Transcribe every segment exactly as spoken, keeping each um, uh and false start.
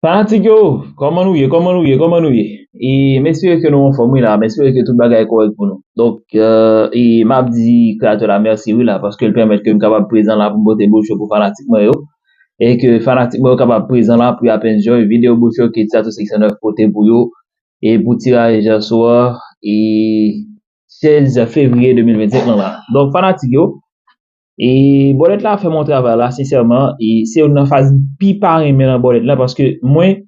Fanatik yo, kòman nou ye? Kòman nou ye? Kòman nou ye? E m espere ke nou anfòm, wi, la. M espere ke tout bagay kòrèk pou nou. Donk, euh, e m ap di kreyatè la mèsi, wi, la, paske l pèmèt ke m kapab prezan la pou m pote bouch yo pou fanatik mwen yo. E ke fanatik mwen yo kapab prezan la pou y ap enjoy videyo bouch yo ke Tiato Seksyon nèf pote pou yo. E pou tiraj aswè, e sèz fevriye de mil vennsenk lan la. Donk, fanatik yo, e bòlèt la fè m yon travay la, sensèman, e se youn nan faz m pi pa renmen nan bòlèt la, paske mwen,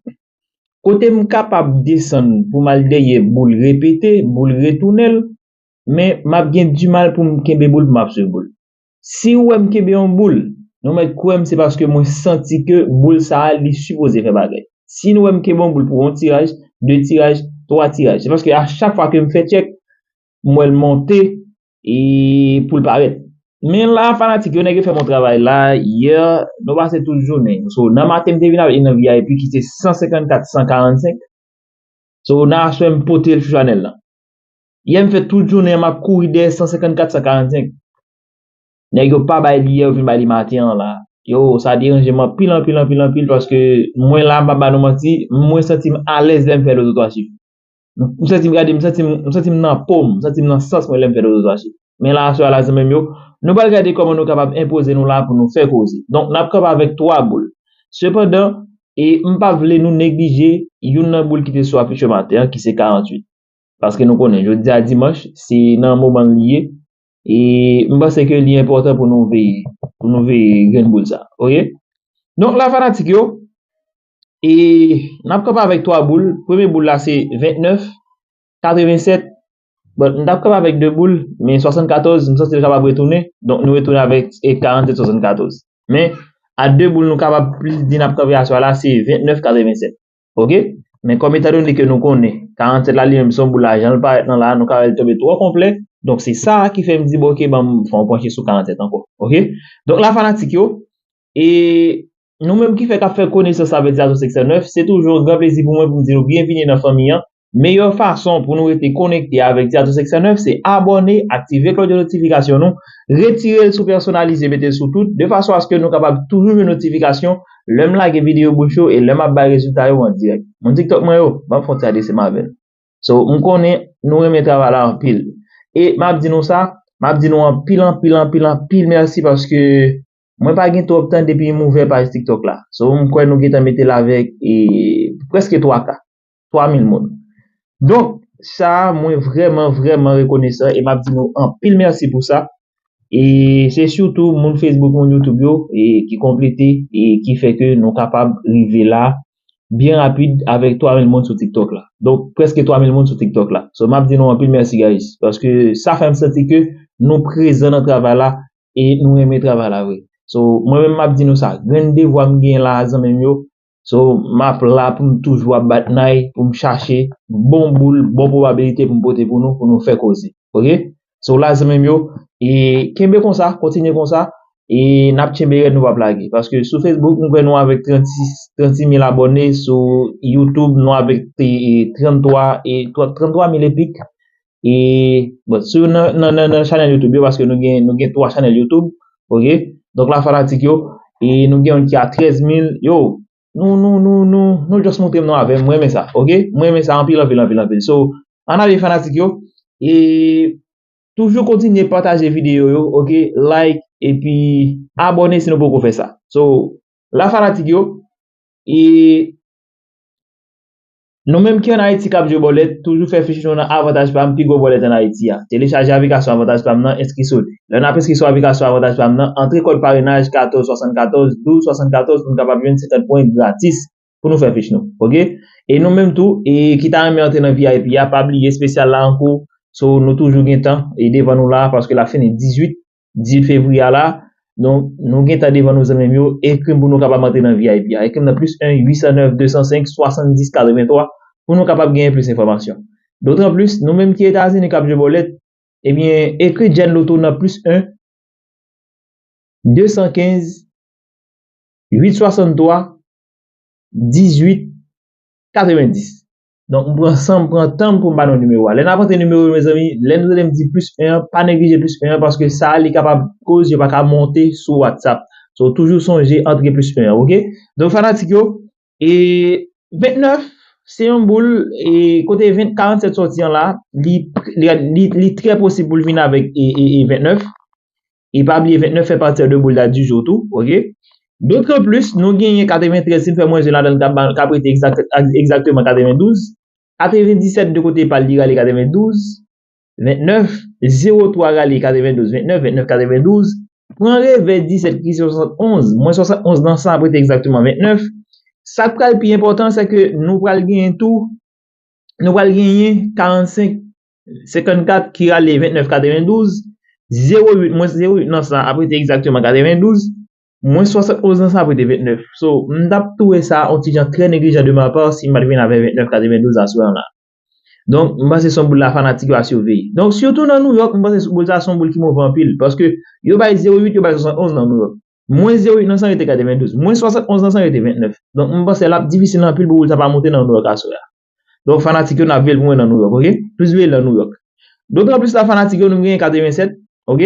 kote m kapab desann pou m al dèyè boul repete, boul retounen l, men m ap gen dimal pou m kenbe boul, pou m ap swiv boul. Si w wè m kenbe yon boul, nou mèt kwè m, se paske mwen santi ke boul sa a, li sipoze fè bagay. Si nou wè m kenbe yon boul pou yon tiraj, de tiraj, twa tiraj, se paske a chak fwa ke m fè tchèk, m wè l monte e pou l parèt. Men la, fanatik yo, nèg yo fè m yon travay la, yè, nou pase tout jounen. So, nan maten, m te vin avèk li nan V I P ki se san senkannkat, san karannsenk. So, nan aswè, m pote l sou chanèl lan. Yè, m fè tout jounen an, m ap kouri dèyè san senkannkat, san karannsenk. Nèg yo pa bay li yè, yo vin bay li maten an la. Yo, sa deranje m anpil, anpil, anpil, anpil, paske mwen la, m pa ba nou manti, mwen santi m alèz lè m fè de twa chif. M santi m gade, m santi m, m santi m nan po m, m santi m nan sans mwen lè m fè de twa chif. Men la, aswè a la, zanmi m yo, nou pral gade kòman nou kapab enpoze nou la pou nou fè koze. Donk, n ap kanpe avèk twa boul. Sepandan, e m pa vle nou neglije youn nan boul ki te sou afich yo maten an, ki se karanntuit. Paske nou konnen, jodi a dimanch, se nan moman l li ye. E m panse ke li enpòtan pou nou veye, pou nou veye grenn boul sa. Oke? Donk la, fanatik yo, e n ap kanpe avèk twa boul. Premye boul la se vennèf, katrevensèt. Bon, n t ap kanpe avèk de boul, men swasannkatòz, m santi l kapab retounen. Donk, nou retounen avèk e karannsèt swasannkatòz. Men, a de boul nou kapab plis di n ap kanpe aswè la, se vennèf katrevensèt. Oke? Men kòm etandone ke nou konnen, karannsèt la li menm se yon boul la, jan l parèt nan la, nou ka wè l tonbe twò konplè. Donk, se sa ki fè m di, bon, oke, ban m fè yon panche sou karannsèt ankò. Oke? Donk, la, fanatik yo, e nou menm ki fè k ap fè konesans avèk Tiato Seksyon nèf, se toujou yon gran plezi pou mwen pou m di nou byenvini nan fanmi an. Meyè fason pou nou rete konekte avèk Tiato Seksyon nèf, se abòne, aktive klòch de notifikasyon nou, retire l sou pèsonalize, mete l sou tout, de fason aske nou kapab toujou jwenn notifikasyon lè m lage videyo bouch yo e lè m ap bay rezilta yo an dirèk. Moun TikTok mwen yo, ban m fè yon ti adrese m avè l. So, m konnen nou renmen travay la anpil. E m ap di nou sa, m ap di nou anpil, anpil, anpil, anpil mèsi paske mwen pa gen twòp tan depi m ouvè paj TikTok la. So, m kwè nou gentan mete l avèk e, prèske twa K, twa mil moun. Donk, sa a, mwen vrèman, vrèman rekonesan e m ap di nou anpil mèsi pou sa. E se sitou moun Facebook, moun YouTube yo e ki konplete e ki fè ke nou kapab rive la byen rapid avèk twa mil moun sou TikTok la. Donk, prèske twa mil moun sou TikTok la. So, m ap di nou anpil mèsi, guys, paske sa fè m santi ke nou prezan nan travay la e nou renmen travay la vre. So, mwen menm m ap di nou sa, grenn devwa m gen la, zanmi m yo. So, m ap la pou m toujou ap bat nay, pou m chache bon boul, bon pwobabilite pou m pote pou nou, pou nou fè koze. Oke? So, la, zanmi m yo, e kenbe konsa, kontinye konsa, e n ap tchenbe rèd, nou p ap lage. Paske sou Facebook, m kwè nou avèk trannsis, trannsis mil abòne, sou YouTube, nou avèk e, e, tranntwa, e, twa- tranntwa mil epik. E, bon, sou nan, nan, nan, nan chanèl YouTube yo, paske nou gen, nou gen twa chanèl YouTube, oke? Donk la, fanatik yo, e nou gen youn ki a trèz mil, yo, nou, nou, nou, nou, nou just montre m nou avè m, mwen renmen sa, oke? Mwen renmen sa anpil, anpil, anpil, anpil. So, ann ale, fanatik yo, e toujou kontinye pataje videyo yo, oke? Like, epi abòne si nou poko fè sa. So, la, fanatik yo, e nou menm ki ann Ayiti k ap jwe bòlèt, toujou fè fich nou nan Avantaj Pam, pi gwo bòlèt ann Ayiti a. Telechaje aplikasyon Avantaj Pam nan, enskri sou li. Lè n ap enskri sou aplikasyon Avantaj Pam nan, antre kòd parenaj katòz swasannkatòz, douz swasannkatòz pou n kapab jwenn senkant pwen gratis pou nou fè fich nou. Oke? E nou menm tou, e ki ta renmen antre nan V I P a, pa bliye espesyal la ankou. So, nou toujou gen tan e devan nou la, paske l ap fini dizuit, dizuit fevriye a la. Donk, nou gen tan devan nou, zanmi m yo. Ekri m pou nou kapab antre nan V I P a. Ekri m nan plis en uit san nèf de san senk swasanndis katrevenntwa pou nou kapab genyen plis enfòmasyon. Dotanplis, nou menm ki Etazini k ap jwe bòlèt, ebyen, ekri Gen Lotto nan plis en de san kenz uit swasanntwa dizuit katrevendis. Donk, m pran san m, pran tan m pou m ba nou nimewo a. Lè n ap antre nimewo yo, mezanmi, lè nou tande m di plis en an, pa neglije plis en an, paske sa a, li kapab koz yo pa ka monte sou WhatsApp. So, toujou sonje antre plis en an, oke? Donk, fanatik yo, E ventnèf, se yon boul, e kote vent, karannsèt sòti an la, li, li, li, li trè posib pou l vin avèk e, e, e ventnèf. E pa bliye, ventnèf fè pati de boul date du jour tou, ok? D'autant plus, nou genyen katreventrèz, si n fè mwens de ladan l, k ap ba, k ap rete egzak-, egzakteman katrevendouz. Katrevendisèt de kote pa l, li rale katrevendouz. Ventnèf, zewo twa rale katrevendouz, ventnèf, ventnèf, katrevendouz. Pran revè disèt ki se swasannonz, mwens swasannonz nan san ap rete egzakteman ventnèf. Sa k pral pi enpòtan, se ke nou pral genyen tou, nou pral genyen karannsenk, senkannkat ki rale ventnèf, katrevendouz, zewo uit, mwens zewo uit nan san ap rete egzakteman katrevendouz, mwens swasannonz nan san ap rete ventnèf. So, m t ap twouve sa yon ti jan trè neglijan de ma part si m pa t vin avèk ventnèf, katrevendouz aswè an la. Donk, m panse se yon boul la fanatik yo a siveye. Donk, sitou nan New York, m panse boul sa se yon boul ki move anpil. Paske yo bay zewo uit, yo bay swasannonz nan New York. Mwens zewo uit nan san rete katrevendouz. Mwens swasannonz nan san rete ventnèf. Donk, m panse l ap difisil anpil pou boul sa pa monte nan New York aswè a. Donk, fanatik yo, n ap veye l pou mwen nan New York, ok? Plis veye l nan New York. Dotan plis la, fanatik yo, nou genyen katrevensèt, ok?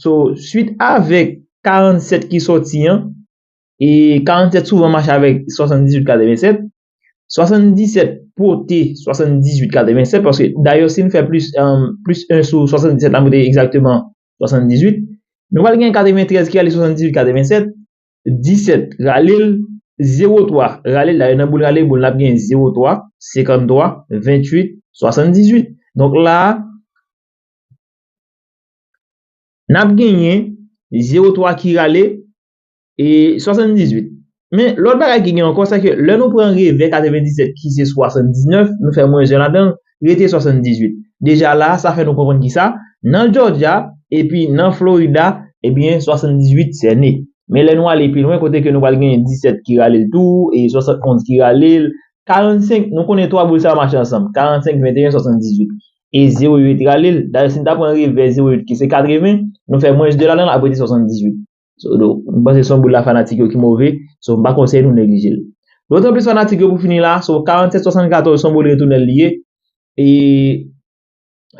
So, swit avèk karannsèt ki sòti an, e karannsèt souvan mache avèk swasanndizuit katrevensèt. Swasanndisèt pote swasanndizwit katrevensèt, paske dayè, si n fè plis, um, plis en sou swasanndisèt la, nou te egzakteman swasanndizwit. Nou pral gen katreventrèz ki ale swasanndizwit katrevensèt, disèt rale l, zewo twa rale l, dayè, nan boul rale, boul n ap gen zewo twa, senkanntwa, venntuit, swasanndizwit. Donk la, n ap genyen zewo twa ki rale e swasanndizwit. Men, lòt bagay ki gen ankò, se ke lè nou pran revè katrevendisèt ki se swasanndiznèf, nou fè mwens en ladan l, rete swasanndizwit. Deja la, sa fè nou konprann ki sa, nan Georgia, epi nan Florida, ebyen, swasanndizwit sène. Men lè nou ale pi lwen, kote ke nou pral genyen disèt ki rale l tou, e swasannonz ki rale l, karannsenk, nou konnen twa boul sa yo mache ansanm, karannsenk, venteyen, swasanndizwit. E zewo uit rale l. Dayè, si n ta pran revè zewo uit ki se katreven, nou fè mwens de ladan l, ap rete swasanndizwit. So, donk, m panse se yon boul la fanatik yo ki move. So, m pa konseye nou neglije l. Dotan plis fanatik yo pou fini la, so, karannsèt swasannkatòz se yon boul retounen li ye. E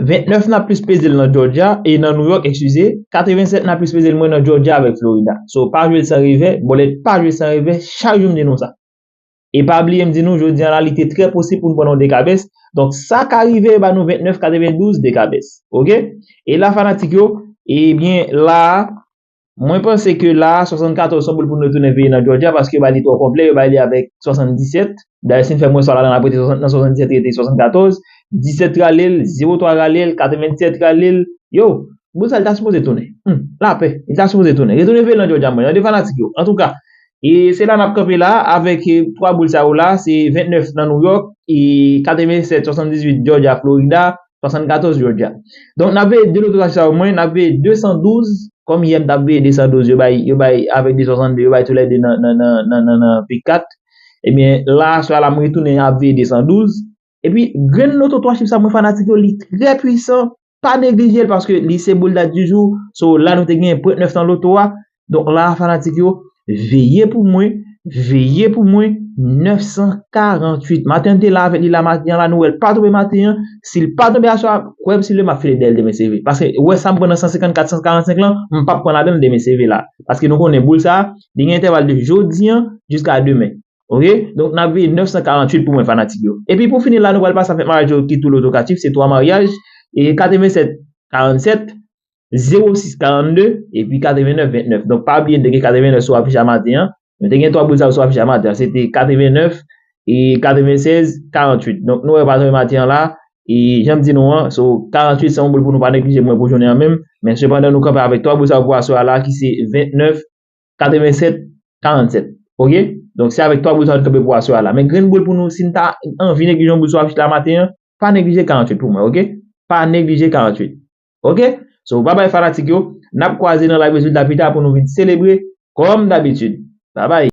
ventnèf n ap plis peze l nan Georgia, e nan New York, eskize, katrevensèt n ap plis peze l mwen nan Georgia avèk Florida. So, pa jwe l san revè, bòlèt pa jwe l san revè, chak jou m di nou sa. E pa bliye m di nou, jodi a la, li te trè posib pou n pran yon dekabès. Donk, sa ka rive ba nou ventnèf katrevendouz dekabès. Ok? E la, fanatik yo, ebyen, la, mwen panse ke la, swasannkatòz se yon boul pou nou retounen veye nan Georgia, paske yo bay li twò konplè, yo bay li avèk swasanndisèt. Dayè, si n fè mwens twa ladan l, ap rete swasann, nan swasanndisèt rete swasannkatòz, disèt rale l, zewo twa rale l, katrevensèt rale l. Yo, boul sa, li ta sipoze tounen. Hmm, lapè, li ta sipoze tounen. Retounen veye l nan Georgia, mwen, tande fanatik yo. Antouka, e se la n ap kanpe la, avèk, e, twa boul sa yo la, se ventnèf nan New York, e katrevensèt, swasanndizwit Georgia, Florida, swasannkatòz Georgia. Donk, n ap veye de loto sa yo, mwen, n ap veye desandouz, kòm yè m t ap veye desandouz, yo bay, yo bay avèk de swasanndez, yo bay toulède nan, nan, nan, nan, nan, nan P kat. Ebyen, la, aswè a la, m retounen ap veye desandouz. Epi, grenn loto twa chif sa, mwen, fanatik yo, li trè pwisan. Pa neglije l, paske li se boul date du jour. So, la, nou te gen ventnèf nan loto a. Donk, la, fanatik yo, veye pou mwen, veye pou mwen, nèf san karanntuit. Maten an te la avèk li la, maten an la, nou wè l pa tonbe maten an. Si l pa tonbe aswè a, kwè m si l vle, m ap file dèyè l demen se vre. Paske, ou wè sa m pran nan san senkannkat, san karannsenk lan, m p ap pran ladan l demen se vre la. Paske nou konnen boul sa, li gen entèval de jodi an jiska demen. Ok? Donk, n ap veye nèf san karanntuit pou mwen, fanatik yo. Epi pou fini la, nou pral pase avèk maryaj yo ki tou loto ka chif, se twa maryaj, e katrevensèt karannsèt, zewo sis karannde, epi katrevennèf ventnèf. Donk, pa bliye, n te gen katrevennèf sou afich a maten an. Nou te gen twa boul sa yo sou afich a maten an. Se te katrevennèf e katrevensèz karanntuit. Donk, nou wè pa tonbe maten an la. E jan m di nou an, so, karanntuit se yon boul pou nou pa neglije mwen pou jounen an menm. Men sepandan, nou kanpe avèk twa boul sa yo pou aswè a la, ki se ventnèf, katrevensèt, karannsèt. Ok? Donk, se avèk twa boul sa yo n kanpe pou aswè a la. Men grenn boul pou nou, si n ta anvi neglije yon boul sou afich la maten an, pa neglije karanntuit pou mwen, ok? Pa neglije karanntuit. Ok? So, babay fanatik yo, n ap kwaze nan live rezilta pita pou nou vin selebre, kòm dabitid. Babay.